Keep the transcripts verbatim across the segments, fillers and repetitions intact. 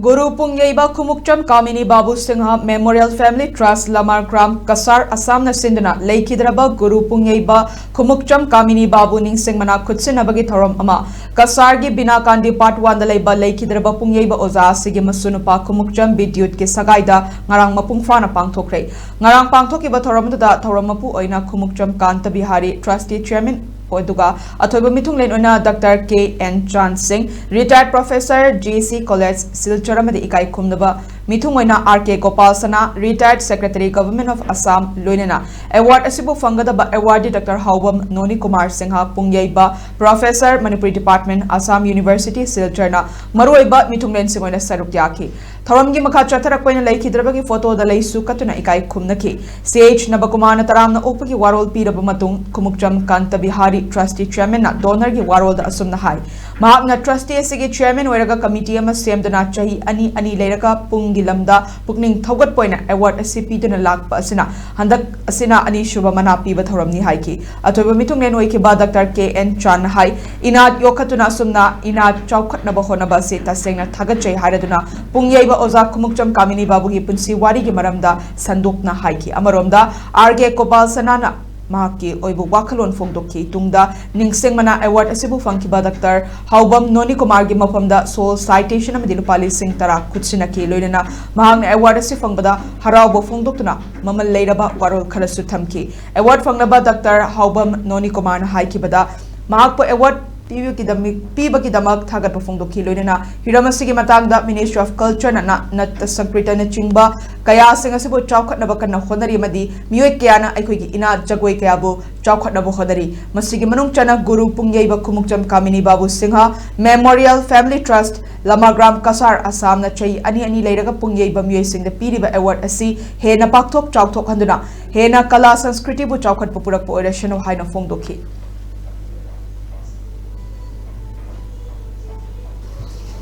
ꯒꯨꯔꯨ ꯄꯨꯡꯌꯩꯕ Khumukcham Kamini Babu Singh memorial family ꯇ꯭ꯔꯁ, ꯂꯃꯥꯔꯒ꯭ꯔꯥꯝ, ꯀꯁꯥꯔ, ꯑꯁꯥꯝꯅ ꯁꯤꯟꯗꯨꯅ ꯂꯩꯈꯤꯗ꯭ꯔꯕ ꯒꯨꯔꯨ ꯄꯨꯡꯌꯩꯕ ꯈꯨꯃꯨꯛꯆꯝ ꯀꯥꯃꯤꯅꯤ ꯕꯥꯕꯨ ꯅꯤꯡꯁꯤꯡ ꯃꯅꯥ ꯈꯨꯠꯁꯤꯟꯅꯕꯒꯤ ꯊꯧꯔꯝ ꯑꯃ ꯀꯁꯥꯔꯒꯤ ꯕꯤꯅꯥ ꯀꯥꯟꯗꯤ ꯄꯥꯔꯠ ꯋꯥꯟꯗ ꯂꯩꯕ ꯂꯩꯈꯤꯗ꯭ꯔꯕ ꯄꯨꯡꯌꯩꯕ ꯑꯣꯖꯥ ꯑꯁꯤꯒꯤ ꯃꯁꯨꯅꯨꯄꯥ ꯈꯨꯃꯨꯛꯆꯝ ꯕꯤꯗ꯭ꯌꯨꯠꯀꯤ ꯁꯒꯥꯏꯗ ꯉꯔꯥꯡ ꯃꯄꯨꯡ ꯐꯥꯅ ꯄꯥꯡꯊꯣꯛꯈ꯭ꯔꯦ꯫ ꯉꯔꯥꯡ ꯄꯥꯡꯊꯣꯛꯈꯤꯕ ꯊꯧꯔꯝ ꯑꯗꯨꯗ ꯊꯧꯔꯝ ꯃꯄꯨ ꯑꯣꯏꯅ ꯈꯨꯃꯨꯛꯆꯝ ꯀꯥꯟꯇ ꯕꯤꯍꯥꯔꯤ, ꯇ꯭ꯔꯁꯇꯤ ꯆꯦꯌꯔꯃꯦꯟ, ꯑꯗꯨꯒ ꯑꯊꯣꯏꯕ ꯃꯤꯊꯨꯡꯂꯦꯟ ꯑꯣꯏꯅ ꯗꯥꯛꯇꯔ ꯀꯦ N Chan Singh, retired professor, J C college, ꯁꯤꯜꯆꯔ ꯑꯃꯗꯤ ꯏꯀꯥꯏ ꯈꯨꯝꯅꯕ ꯃꯤꯊꯨꯡ ꯑꯣꯏꯅ R K Gopal Sana, retired secretary, government of Assam, ꯂꯣꯏꯅꯅ ꯑꯦꯋꯥꯔꯗ ꯑꯁꯤꯕꯨ ꯐꯪꯒꯗꯕ ꯑꯦꯋꯥꯔꯗꯤ ꯗꯥꯛꯇꯔ ꯍꯥꯎꯕꯝ ꯅꯣꯅꯤ ꯀꯨꯃꯥꯔ ꯁꯤꯡꯍ, ꯄꯨꯡꯌꯩꯕ, professor, Manipuri department, Assam university, ꯁꯤꯜꯆꯔꯅ ꯃꯔꯨꯑꯣꯏꯕ ꯃꯤꯊꯨꯡꯂꯦꯟꯁꯤꯡ ꯑꯣꯏꯅ ꯁꯔꯨꯛ ꯌꯥꯈꯤ꯫ ꯊꯧꯔꯝꯒꯤ ꯃꯈꯥ ꯆꯠꯊꯔꯛꯄ ꯑꯣꯏꯅ ꯂꯩꯈꯤꯗ꯭ꯔꯕꯒꯤ ꯐꯣꯇꯣꯗ ꯂꯩꯁꯨ ꯀꯠꯇꯨꯅ ꯏꯀꯥꯏ ꯈꯨꯝꯅꯈꯤ꯫ ꯁꯤ ꯑꯩꯆ ꯅꯕꯀꯨꯃꯥꯔꯅ ꯇꯔꯥꯝꯅ ꯑꯣꯛꯄꯒꯤ ꯋꯥꯔꯣꯜ ꯄꯤꯔꯕ ꯃꯇꯨꯡ ꯈꯨꯃꯨꯛꯆꯝ ꯀꯥꯟꯇ ꯕꯤꯍꯥꯔꯤ, ꯇ꯭ꯔꯁꯇꯤ ꯆꯦꯌꯔꯃꯦꯟꯅ ꯗꯣꯅꯔꯒꯤ ꯋꯥꯔꯣꯜꯗ ꯑꯁꯨꯝꯅ ꯍꯥꯏ, ꯃꯍꯥꯛꯅ ꯇ꯭ꯔꯁꯇꯤ ꯑꯁꯤꯒꯤ ꯆꯦꯌꯔꯃꯦꯟ ꯑꯣꯏꯔꯒ ꯀꯃꯤꯇꯤ ꯑꯃ ꯁꯦꯝꯗꯨꯅ ꯆꯍꯤ ꯑꯅꯤ ꯑꯅꯤ ꯂꯩꯔꯒ ꯄꯨꯡꯒꯤ ꯂꯝꯗ ꯄꯨꯛꯅꯤꯡ ꯊꯧꯒꯠꯄ ꯑꯣꯏꯅ ꯑꯦꯋꯥꯔꯗ ꯑꯁꯤ ꯄꯤꯗꯨꯅ ꯂꯥꯛꯄ ꯑꯁꯤꯅ ꯍꯟꯗꯛ ꯑꯁꯤꯅ ꯑꯅꯤꯁꯨꯕ ꯃꯅꯥ ꯄꯤꯕ ꯊꯧꯔꯝꯅꯤ ꯍꯥꯏꯈꯤ꯫ ꯑꯊꯣꯏꯕ ꯃꯤꯊꯨꯡꯂꯦꯟ ꯑꯣꯏꯈꯤꯕ ꯗꯥꯛꯇꯔ ꯀꯦ ꯑꯦꯟ ꯆꯥꯟꯅ ꯍꯥꯏ, ꯏꯅꯥꯠ ꯌꯣꯛꯈꯠꯇꯨꯅ ꯑꯁꯨꯝꯅ ꯏꯅꯥꯠ ꯆꯥꯎꯈꯠꯅꯕ ꯍꯣꯠꯅꯕ ꯑꯁꯤ ꯇꯁꯦꯡꯅ ꯊꯥꯒꯠꯆꯩ ꯍꯥꯏꯔꯗꯨꯅ ꯄꯨꯡꯌꯩꯕ ꯑꯣꯖꯥ ꯈꯨꯃꯨꯛꯆꯝ ꯀꯥꯃꯤꯅꯤ ꯕꯥꯕꯨꯒꯤ ꯄꯨꯟꯁꯤ ꯋꯥꯔꯤꯒꯤ ꯃꯔꯝꯗ ꯁꯟꯗꯣꯛꯅ ꯍꯥꯏꯈꯤ꯫ ꯑꯃꯔꯣꯝꯗ, ꯑꯥꯔ ꯀꯦ ꯒꯣꯄꯥꯜ ꯁꯅꯥꯅ ꯃꯍꯥꯛꯀꯤ ꯑꯣꯏꯕ ꯋꯥꯈꯜꯂꯣꯟ ꯐꯣꯡꯗꯣꯛꯈꯤ꯫ ꯇꯨꯡꯗ ꯅꯤꯡꯁꯤꯡ ꯃꯅꯥ ꯑꯦꯋꯥꯔꯗ ꯑꯁꯤꯕꯨ ꯐꯪꯈꯤꯕ ꯗꯥꯛꯇꯔ ꯍꯥꯎꯕꯝ ꯅꯣꯅꯤ ꯀꯨꯃꯥꯔꯒꯤ ꯃꯐꯝꯗ ꯁꯣꯜ ꯁꯥꯏꯇꯦꯁꯟ ꯑꯃꯗꯤ ꯂꯨꯄꯥ ꯂꯤꯁꯤꯡ ꯇꯔꯥ ꯈꯨꯠꯁꯤꯟꯅꯈꯤ꯫ ꯂꯣꯏꯅꯅ ꯃꯍꯥꯛꯅ ꯑꯦꯋꯥꯔꯗ ꯑꯁꯤ ꯐꯪꯕꯗ ꯍꯔꯥꯎꯕ ꯐꯣꯡꯗꯣꯛꯇꯨꯅ ꯃꯃꯜ ꯂꯩꯔꯕ ꯋꯥꯔꯣꯜ ꯈꯔꯁꯨ ꯊꯝꯈꯤ꯫ ꯑꯦꯋꯥꯔꯗ ꯐꯪꯂꯕ ꯗꯥꯛꯇꯔ ꯍꯥꯎꯕꯝ ꯅꯣꯅꯤ ꯀꯨꯃꯥꯔꯅ ꯍꯥꯏꯈꯤꯕꯗ, ꯃꯍꯥꯛꯄꯨ ꯑꯦꯋꯥꯔꯗ ꯄꯤꯕꯒꯤꯗꯃꯛ, ꯄꯤꯕꯒꯤꯗꯃꯛ ꯊꯥꯒꯠꯄ ꯐꯣꯡꯗꯣꯛꯈꯤ꯫ ꯂꯣꯏꯅꯅ ꯍꯤꯔꯝ ꯑꯁꯤꯒꯤ ꯃꯇꯥꯡꯗ ꯃꯤꯅꯤꯁꯇ꯭ꯔꯤ ꯑꯣꯐ ꯀꯜꯆꯔꯅ ꯅꯥꯠꯇ ꯁꯪꯀ꯭ꯔꯤꯇꯅꯆꯤꯡꯕ ꯀꯌꯥꯁꯤꯡ ꯑꯁꯤꯕꯨ ꯆꯥꯎꯈꯠꯅꯕ ꯀꯟꯅ ꯍꯣꯠꯅꯔꯤ ꯑꯃꯗꯤ ꯃꯤꯑꯣꯏ ꯀꯌꯥꯅ ꯑꯩꯈꯣꯏꯒꯤ ꯏꯅꯥꯠ ꯖꯒꯣꯏ ꯀꯌꯥꯕꯨ ꯆꯥꯎꯈꯠꯅꯕ ꯍꯣꯠꯅꯔꯤ꯫ ꯃꯁꯤꯒꯤ ꯃꯅꯨꯡ ꯆꯟꯅ ꯒꯨꯔꯨ ꯄꯨꯡꯌꯩꯕ Khumukcham Kamini Babu Singh memorial family trust, ꯂꯃꯥꯒ꯭ꯔꯥꯝ ꯀꯁꯥꯔ, ꯑꯁꯥꯝꯅ ꯆꯍꯤ ꯑꯅꯤ ꯑꯅꯤ ꯂꯩꯔꯒ ꯄꯨꯡꯌꯩꯕ ꯃꯤꯑꯣꯏꯁꯤꯡꯗ ꯄꯤꯔꯤꯕ ꯑꯦꯋꯥꯔꯗ ꯑꯁꯤ ꯍꯦꯟꯅ ꯄꯥꯛꯊꯣꯛ ꯆꯥꯎꯊꯣꯛꯍꯟꯗꯨꯅ ꯍꯦꯟꯅ ꯀꯂꯥ ꯁꯪꯁꯀ꯭ꯔꯤꯇꯤꯕꯨ ꯆꯥꯎꯈꯠꯄ ꯄꯨꯔꯛꯄ ꯑꯣꯏꯔꯁꯅꯨ ꯍꯥꯏꯅ ꯐꯣꯡꯗꯣꯛꯈꯤ꯫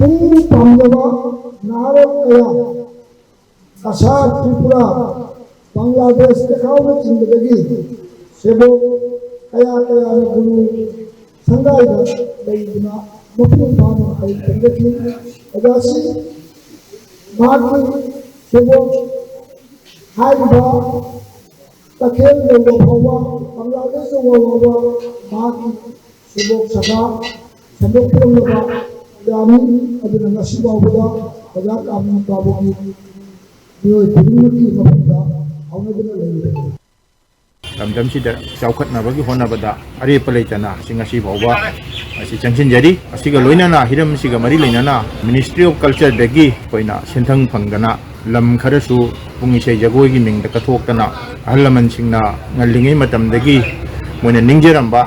ꯄꯨꯛꯅꯤꯡ ꯄꯥꯝꯖꯕ ꯅꯍꯥꯔꯣꯜ ꯀꯌꯥ ꯀꯁꯥꯔ, ꯇ꯭ꯔꯤꯄꯨꯔꯥ, ꯕꯪꯒ꯭ꯂꯥꯗꯦꯁ ꯀꯌꯥꯅꯆꯤꯡꯕꯗꯒꯤ ꯁꯦꯕꯣꯛ ꯀꯌꯥ ꯀꯌꯥꯅ ꯒꯨꯔꯨ ꯁꯪꯒꯥꯏꯗ ꯂꯩꯗꯨꯅ ꯃꯄꯨꯡ ꯐꯥꯅ ꯍꯩ ꯇꯝꯖꯈꯤ꯫ ꯑꯣꯖꯥꯁꯤ ꯃꯍꯥꯛꯀꯤ ꯁꯦꯟꯐꯝ ꯍꯥꯏꯔꯤꯕ ꯇꯈꯦꯜ ꯌꯧꯕ ꯐꯥꯎꯕ ꯕꯪꯒ꯭ꯂꯥꯗꯦꯁ ꯌꯧꯕ ꯐꯥꯎꯕ ꯃꯍꯥꯛꯀꯤ ꯁꯦꯟꯐꯝ ꯁꯔꯀꯥꯔ ꯁꯟꯗꯣꯛꯄꯤꯔꯝꯂꯕ ꯌꯥꯅꯤ꯫ ꯑꯗꯨꯅ ꯉꯁꯤ ꯐꯥꯎꯕꯗ ꯑꯣꯖꯥ ꯀꯥꯃꯤꯅꯤ ꯕꯥꯕꯨꯒꯤ ꯃꯤꯑꯣꯏ ꯈꯨꯗꯤꯡꯃꯛꯀꯤ ꯃꯐꯝꯗ ꯍꯧꯅꯗꯨꯅ ꯂꯩꯔꯤ꯫ ꯂꯝꯗꯝꯁꯤꯗ ꯆꯥꯎꯈꯠꯅꯕꯒꯤ ꯍꯣꯠꯅꯕꯗ ꯑꯔꯦꯞꯄ ꯂꯩꯇꯅ ꯑꯁꯤ ꯉꯁꯤ ꯐꯥꯎꯕ ꯑꯁꯤ ꯆꯪꯁꯤꯟꯖꯔꯤ꯫ ꯑꯁꯤꯒ ꯂꯣꯏꯅꯅ ꯍꯤꯔꯝꯁꯤꯒ ꯃꯔꯤ ꯂꯩꯅꯅ Ministry of Cultureꯗꯒꯤ ꯑꯩꯈꯣꯏꯅ ꯁꯦꯟꯊꯪ ꯐꯪꯗꯅ ꯂꯝ ꯈꯔꯁꯨ ꯄꯨꯡ ꯏꯁꯩ ꯖꯒꯣꯏꯒꯤ ꯃꯤꯡꯗ ꯀꯠꯊꯣꯛꯇꯅ ꯑꯍꯜ ꯂꯃꯟꯁꯤꯡꯅ ꯉꯜꯂꯤꯉꯩ ꯃꯇꯝꯗꯒꯤ ꯃꯣꯏꯅ ꯅꯤꯡꯖꯔꯝꯕ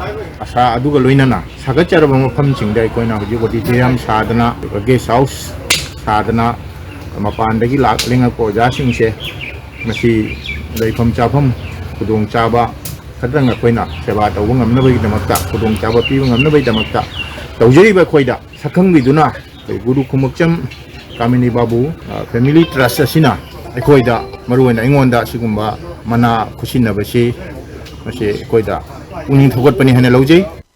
ꯑꯁꯥ ꯑꯗꯨꯒ ꯂꯣꯏꯅꯅ ꯁꯥꯒꯠꯆꯔꯕ ꯃꯐꯝꯁꯤꯡꯗ ꯑꯩꯈꯣꯏꯅ ꯍꯧꯖꯤꯛ auditorium ꯁꯥꯗꯅ, guest house ꯁꯥꯗꯅ, ꯃꯄꯥꯟꯗꯒꯤ ꯂꯥꯛ ꯂꯦꯡꯉꯛꯄ ꯑꯣꯖꯥꯁꯤꯡꯁꯦ ꯃꯁꯤ ꯂꯩꯐꯝ ꯆꯥꯐꯝ ꯈꯨꯗꯣꯡꯆꯥꯕ ꯈꯛꯇꯪ ꯑꯩꯈꯣꯏꯅ ꯁꯦꯕꯥ ꯇꯧꯕ ꯉꯝꯅꯕꯒꯤꯗꯃꯛꯇ, ꯈꯨꯗꯣꯡꯆꯥꯕ ꯄꯤꯕ ꯉꯝꯅꯕꯒꯤꯗꯃꯛꯇ ꯇꯧꯖꯔꯤꯕ ꯑꯩꯈꯣꯏꯗ ꯁꯛꯈꯪꯕꯤꯗꯨꯅ ꯑꯩꯈꯣꯏ ꯒꯨꯔꯨ ꯈꯨꯃꯨꯛꯆꯝ ꯀꯥꯃꯤꯅꯤ ꯕꯥꯕꯨ, ꯑ, Family Trust ꯑꯁꯤꯅ ꯑꯩꯈꯣꯏꯗ, ꯃꯔꯨꯑꯣꯏꯅ ꯑꯩꯉꯣꯟꯗ ꯑꯁꯤꯒꯨꯝꯕ ꯃꯅꯥ ꯈꯨꯠꯁꯤꯟꯅꯕꯁꯤ ꯃꯁꯤ ꯑꯩꯈꯣꯏꯗ ꯄꯨꯛꯅꯤꯡ ꯊꯧꯒꯠꯄꯅꯤ ꯍꯥꯏꯅ ꯂꯧꯖꯩ꯫